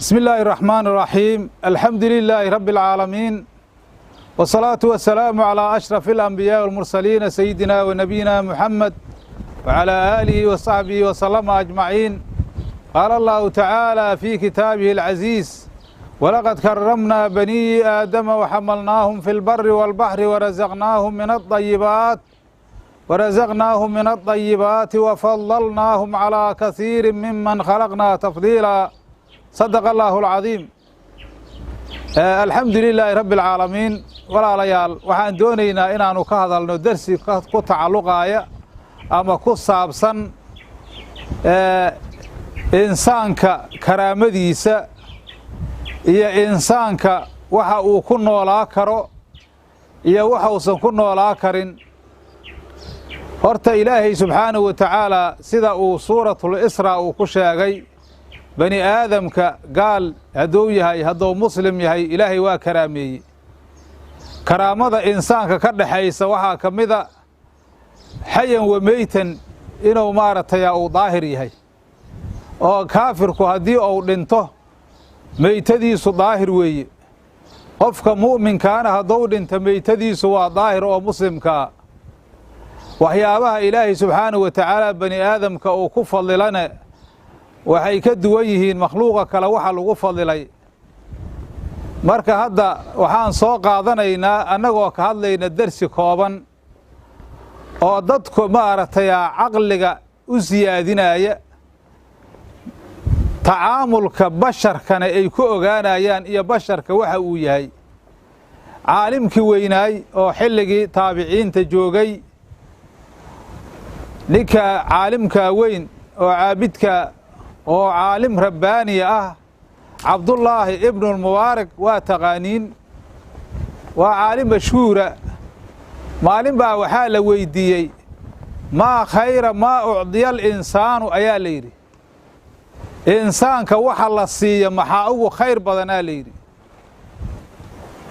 بسم الله الرحمن الرحيم، الحمد لله رب العالمين، والصلاة والسلام على أشرف الأنبياء والمرسلين، سيدنا ونبينا محمد وعلى آله وصحبه وسلم أجمعين. قال الله تعالى في كتابه العزيز: ولقد كرمنا بني آدم وحملناهم في البر والبحر ورزقناهم من الطيبات وفضلناهم على كثير ممن خلقنا تفضيلا. صدق الله العظيم. الحمد لله رب العالمين. Walaalayaal, waxaan doonaynaa inaanu ka hadalno dersi ku tacalluqaaya ama ku saabsan insaanka karaamadiisa iyo insaanka waxa uu ku noolaa karo iyo waxa uusan ku noolaa karin. Horta Ilaahay subxaanahu wa tacaalaa sida uu suuratul Israa uu ku sheegay, bani aadamka gaal hadduu yahay, hadduu muslim yahay, Ilaahay waa karaameeyey. Karaamada insaanka ka dhexaysa waxaa ka mida حيا وميتا inuu maaragtay uu daahir yahay, oo kaafirku haddii uu dhinto meytadiisu daahir weeye. Qofka mu'minkaana hadduu dhinto meytadiisu waa daahir oo muslimkaa. Waxyaabaha Ilaahay subxaanahu wa tacaala bani aadamka uu ku fadilane waxay ka duwan yihiin makhluuqa kale waxa lagu fadilay. Marka hadda waxaan soo qaadanaynaa, annagoo ka hadlayna, dersi kooban oo dadku maaragtay caqliga u siyaadinaya, tacaamulka basharkana ay ku ogaanayaan iyo basharka waxa uu yahay. Caalimkii weynaay oo xilligii taabiciinta joogay, ninka caalimkaa weyn oo caabidka oo caalim rabbaaniya ah, Cabdullaahi Ibnulmubaarak, waa taqaaniin, waa caalim mashhuura. Maalin baa waxaa la weydiiyey: "ما خير ما أعطي الإنسان?" ayaa la yidhi. Insaanka waxa la siiya maxaa ugu khayr badanaa la yidhi,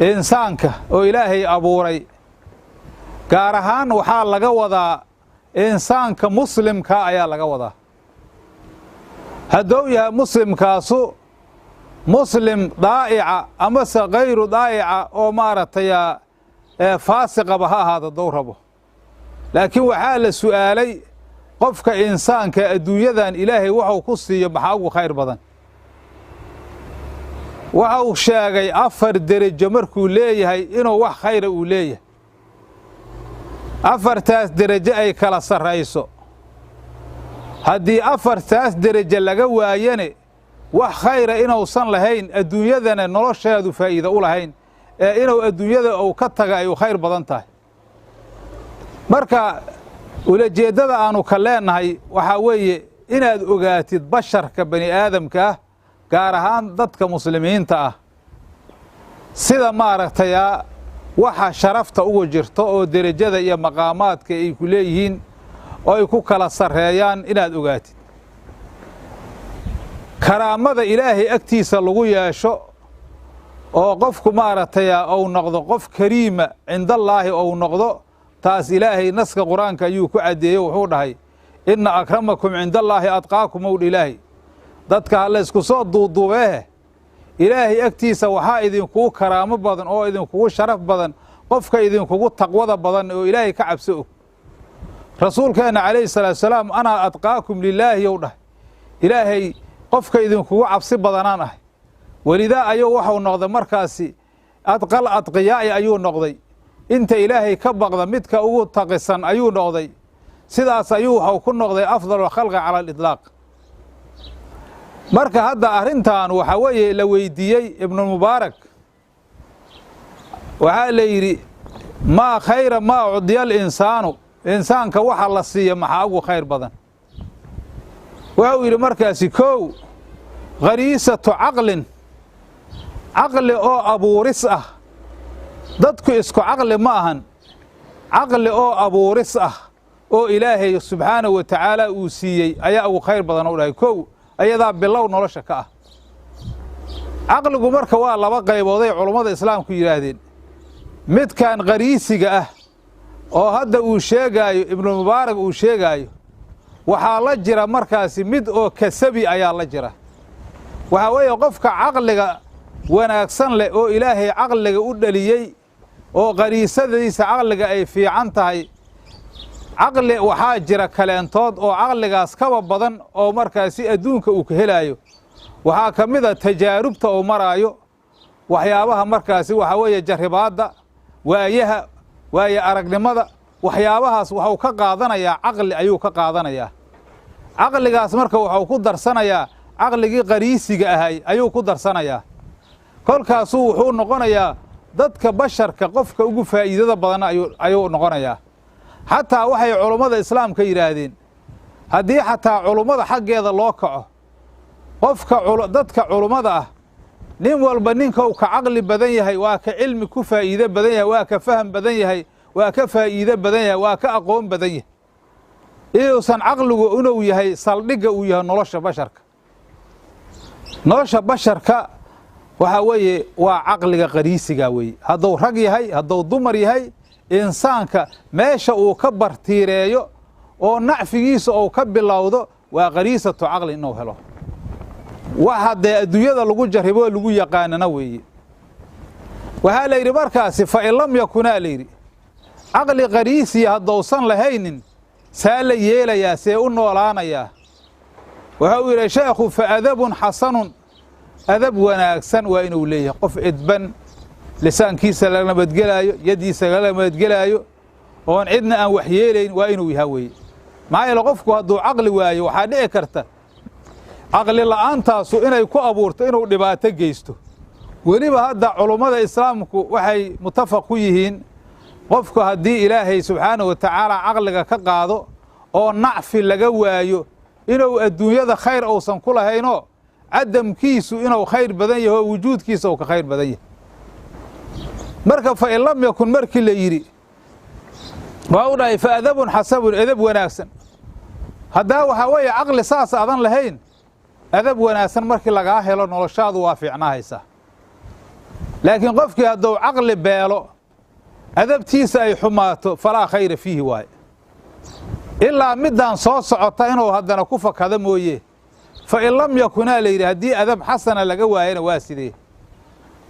insaanka oo Ilaahay abuuray. Gaar ahaan waxaa laga wadaa insaanka muslimka ayaa laga wadaa. Hadduu yahay muslimkaasu muslim daa'ica amase kayru daa'ica oo maaragtay faasiqaba ha ahaado dou rabo, laakiin waxaa la su'aalay qofka insaanka adduunyadan Ilaahay waxuu ku siiyo maxaa ugu khayr badan. Waxa uu sheegay afar derajo markuu leeyahay inuu wax khayra uu leeyahay, afartaas derajo ay kala sarrayso. Haddii afartaas derajo laga waayane, wax khayra inuusan lahayn, adduunyadana nolosheedu faa'iido u lahayn, ee inuu adduunyada uu ka taga ay u khayr badan tahay. Marka ulajeeddada aanu ka leenahay waxaa weeye inaad ogaatid basharka bani aadamka ah, gaar ahaan dadka muslimiinta ah, sida maaragtaya waxa sharafta ugu jirto oo derajada iyo maqaamaadka ay ku leeyihiin oo ay ku kala sarreeyaan inaad ogaatid, karaamada Ilaahay agtiisa lagu yeesho oo qofku maaragtay ou noqdo qof kariima عند الله ou noqdo. Taas Ilaahay naska Qur-aanka ayuu ku caddeeyey. Wuxuu dhahay: "إن أكرمكم عند الله أتقاكم." Ow dha Ilaahay, dadka ha laysku soo duuduubeehe, Ilaahay agtiisa waxaa idinkugu karaamo badan oo idinkugu sharaf badan qofka idinkugu taqwada badan oo Ilaahay ka cabso. Og rasuulkeenna calayhi salaatu salaam: "أنا أتقاكم لله," yow dhahay. Ilaahay qofka idinkugu cabsi badanaan ahay. Welidaa ayuu waxau noqday markaasi أتقى الأتقياء ayuu noqday. Inta Ilaahay ka baqda midka ugu taqisan ayuu noqday. Sidaas ayuu waxau ku noqday أفضل الخلق على الإطلاق. Marka hadda arrintan waxaa weeye la weydiiyey Ibnulmubaarak, waxaa la yidhi: "ما خير ما أعطي الإنسان?" Insaanka waxa la siiya maxaa ugu khayr badan? Wuxuu yidhi markaasi: kow, غريزة عقل, caqli oo abuuris ah. Dadku isku caqli ma ahan. Caqli oo abuuris ah oo Ilaahay subxaanahu wa tacaala uu siiyey ayaa ugu khayr badan u dhahay. Kow, ayadaa bilow nolosha ka ah. Caqligu marka waa laba qaybooday culummada islaamku yidhaahdeen. Midkan qariisiga ah oo hadda uu sheegaayo Ibnumubaarak uu sheegaayo, waxaa la jira markaasi mid oo kasabi ayaa la jira. Waxaa weeye qofka caqliga wanaagsan leh oo Ilaahay caqliga u dhaliyey oo qariisadiisa caqliga ay fiican tahay, caqli waxaa jira kaleentood oo caqligaas kaba badan oo markaasi adduunka uu ka helaayo. Waxaa ka mid a tajaarubta uu maraayo, waxyaabaha markaasi waxaa weeye jarribaadda, waayaha, waaye aragnimada, waxyaabahaas waxuu ka qaadanayaa caqli ayuu ka qaadanayaa. Caqligaas marka waxuu ku darsanayaa caqligii qariisiga ahay ayuu ku darsanayaa. Kolkaasuu wuxuu noqonayaa dadka basharka qofka ugu faa'iidada badan ayuu noqonayaa. Xataa waxay culummada islaamka yidhaahdeen, haddii xataa culummada xaggeeda loo kaco, qofka dadka culummada ah nin walba ninkou ka caqli badan yahay waa ka cilmi ku faa'iido badan yahay, waa ka faham badan yahay, waa ka faa'iido badan yahay, waa ka aqoon badan yahay. Inuusan caqligu inuu yahay saldhigga uu yahay nolosha basharka. Nolosha basharka waxaa weeye waa caqliga qariisiga weeye. Hadduu rag yahay, hadduu dumar yahay, insaanka meesha uu ka bartiireeyo oo nacfigiisa uu ka bilowdo waa qariisatu caqli inuu helo. Waxa dee adduunyada lagu jarriboo lagu yaqaanana weeye. Waxaa la yidhi markaasi fa in lam yakunaa la yidhi, caqli qariisiya haddousan lahaynin saa la yeelayaa, see u noolaanayaa. Wuxuu yidhi sheekhu fa adabun xasanun, adab wanaagsan waa inuu leeyahay. Qof edban, lisaankiisa laga nabadgelaayo, yaddiisa laga nabadgelaayo, oon cidna aan waxyeelayn waa inuu yahaa weeye. Maxaa yeele qofku hadduu caqli waayo waxaa dhici karta caqli la'aantaasu inay ku abuurto inuu dhibaato geysto. Weliba hadda culummada islaamku waxay mutafaq ku yihiin qofku haddii Ilaahay subxaanahu wa tacaala caqliga ka qaado oo nacfi laga waayo, inuu adduunyada khayr uusan ku lahaynoo cadamkiisu inuu khayr badan yaho oo wujuudkiisa uu ka khayr badan yahay. Marka fa in lam yakun markii la yidhi waa u dhahay fa adabun xasabun, edab wanaagsan. Haddaa waxaa weeye caqli saas adan lahayn, adab wanaagsan markii lagaa helo noloshaadu waa fiicnaahaysaa. Laakiin qofkii hadduu caqli beelo, adabtiisa ay xumaato, falaa khayra fiihi waaye, ilaa middaan soo socota inuu haddana ku fakado mooye. Fa in lam yakunaa la yidhi haddii adab xasana laga waayana waa sidee?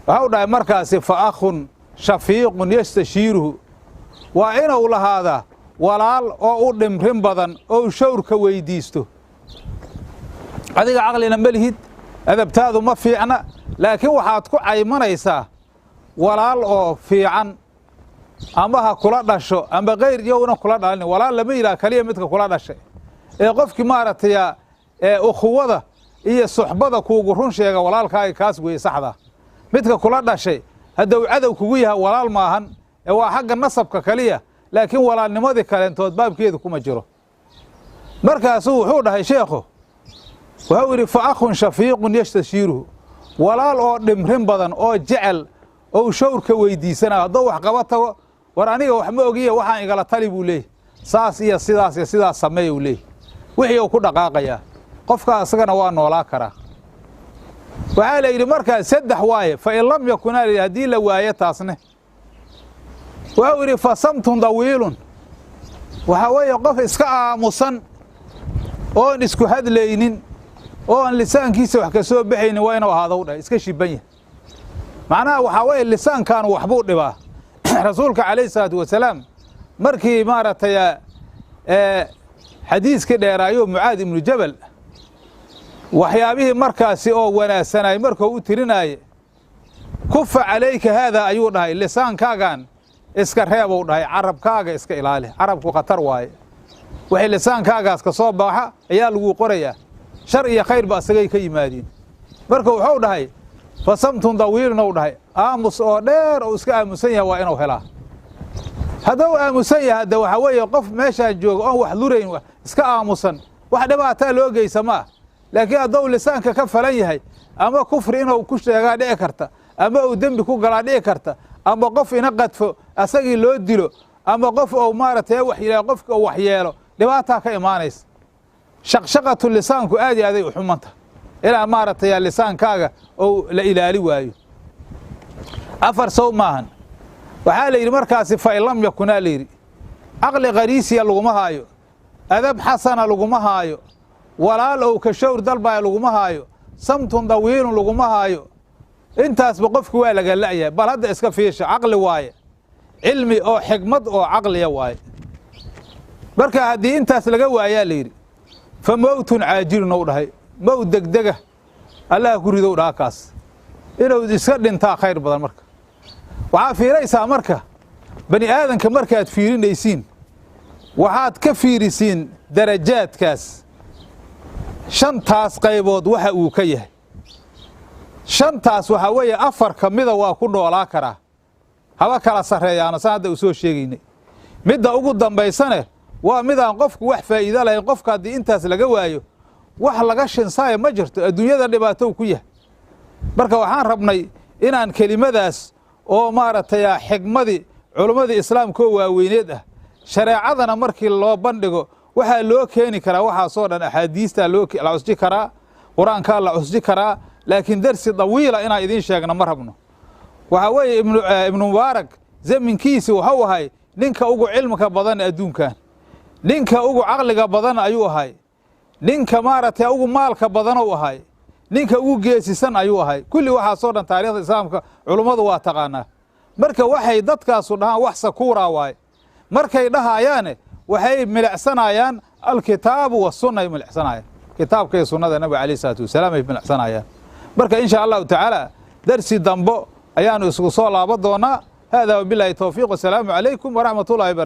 Waxau dhahay markaasi fa akhun shafiiqun yastashiiruhu, waa inuu lahaadaa walaal oo u dhimrin badan oo shawrka weydiisto. Adiga caqlina ma lihid, adabtaadu ma fiicna, laakiin waxaad ku caymanaysaa walaal oo fiican, ama ha kula dhasho ama kayr iyowna kula dhalin. Walaal lama yidhaha kaliya midka kula dhashay ee qofkii maaragtay ee ukhuwada iyo suxbada kuugu run sheega walaalkaaga kaas weeye saxda. Midka kula dhashay hadduu cadow kugu yahay walaal maahan, ee waa xagga nasabka kaliya, laakiin walaalnimadii kaleentood baabkeedu kuma jiro. Markaasuu wuxuu dhahay sheekhu, wuxuu yidhi fa akhun shafiiqun yastashiiruhu, walaal oo dhimrin badan oo jecel ou shawrka weydiisanayo. Hadduu wax qaba tago, war aniga wax ma ogiye waxaan igala tali buu leeyahy, saas iyo sidaas iyo sidaas sameeya uu leeyahy, wixii uu ku dhaqaaqayaa qofkaa isagana waa noolaa karaa. Waxaa la yidhi markaa saddex waaye, fa in lam yakunaa la haddii la waayo taasne, wuxuu yidhi fa samtun dawiilun, waxaa weeye qof iska aamusan oon isku hadlaynin oon lisaankiisa wax ka soo baxaynin waa inuu ahaado u dhahay, iska shiban yahay. Macnaha waxaa weeye lisaankan waxbuu dhibaa. Rasuulka calayhi salaatu wasalaam markii maaragtay xadiiskii dheeraayo Mucaad ibnu Jabal waxyaabihii markaasi oo wanaagsanay markuu u tirinaaye, kufa calayka haadaa ayuu dhahay, lisaankaagan iska reebou dhahay, carabkaaga iska ilaali, carabku khatar waaye, wixii lisaankaagaas ka soo baxa ayaa laguu qorayaa, shar iyo khayr ba asagay ka yimaadiin. Marka wuxuu dhahay fa samtun dawiilun ou dhahay, aamus oo dheer oo iska aamusan yahay waa inuu helaa. Hadduu aamusan yahay hadde waxaa weeye qof meeshaa jooga oon wax lurayn iska aamusan, wax dhibaataa loo geysa maa. Laakiin hadduu lisaanka ka falan yahay, ama kufri inuu ku sheegaa dhici karta, ama uu dembi ku galaa dhici karta, ama qof ina qadfo asagii loo dilo, ama qof ou maaragtay wax yidhaha qofka uu waxyeelo, dhibaataa ka imaanaysa. Shaqshaqatu lisaanku aad iyo aaday u xumanta, ilaa maaragtay lisaankaaga ou la ilaali waayo. Afar sow maahan. Waxaa la yidhi markaasi fa in lam yakunaa la yidhi, caqli qariisiya laguma haayo, adab xasana laguma haayo, walaal ou ka shawr dalbaya laguma haayo, Samtun dawiilun laguma haayo. Intaasba qofki waa laga la'yahay. Bal hadda iska fiisha, caqli waaye, cilmi oo xikmad oo caqliya waaye. Marka haddii intaas laga waayaa la yidhi, fa mowtun caajilun ou dhahay, mowt degdega Allaha ku ridow dhaha. Kaas inuu iska dhintaa khayr badan. Marka waxaa fiiraysaa, marka bani aadanka markaad fiirinaysiin, waxaad ka fiirisiin darajaadkaas shantaas qaybood waxa uu ka yahay. Shantaas waxaa weeye afar ka mida waa ku noolaa karaa, haba kala sarreeyaano saan hadda u soo sheegaynay. Midda ugu dambaysane waa midaan qofku wax faa'iido lahayn. Qofka haddii intaas laga waayo, wax laga shinsaayo ma jirto, adduunyada dhibaatow ku yahay. Marka waxaan rabnay inaan kelimadaas oo maaragtay xigmadii culimmadii islaamka oo waaweyneed ah, shareecadana markii loo bandhigo waxaa loo keeni karaa waxaasoo dhan, axaadiistaa loo la cusji karaa, qur-aankaa la cusji karaa, laakiin dersi dawiila inaan idiin sheegno ma rabno. Waxaa weeye Ibnu Mubaarak zaminkiisi wuxuu ahay ninka ugu cilmiga badan adduunkan, ninka ugu caqliga badan ayuu ahay, ninka maaragtay ugu maalka badanuu ahay, ninka ugu geesisan ayuu ahay. Kulli waxaasoo dhan taarikhda islaamka culummadu waa taqaanaa. Marka waxay dadkaasu dhahaan wax sakuuraa waaye. Markay dhahayaane waxay milicsanayaan alkitaabu wasunna ay milicsanayaan, kitaabka iyo sunnada nabiga alayh isalaatu wasalaam ay milicsanayaan. Marka insha Allahu tacaala darsi dambo ayaanu isugu soo laaban doonaa. Hada wabilaahi towfiiq, wasalaamu calaykum waraxmat ullahi.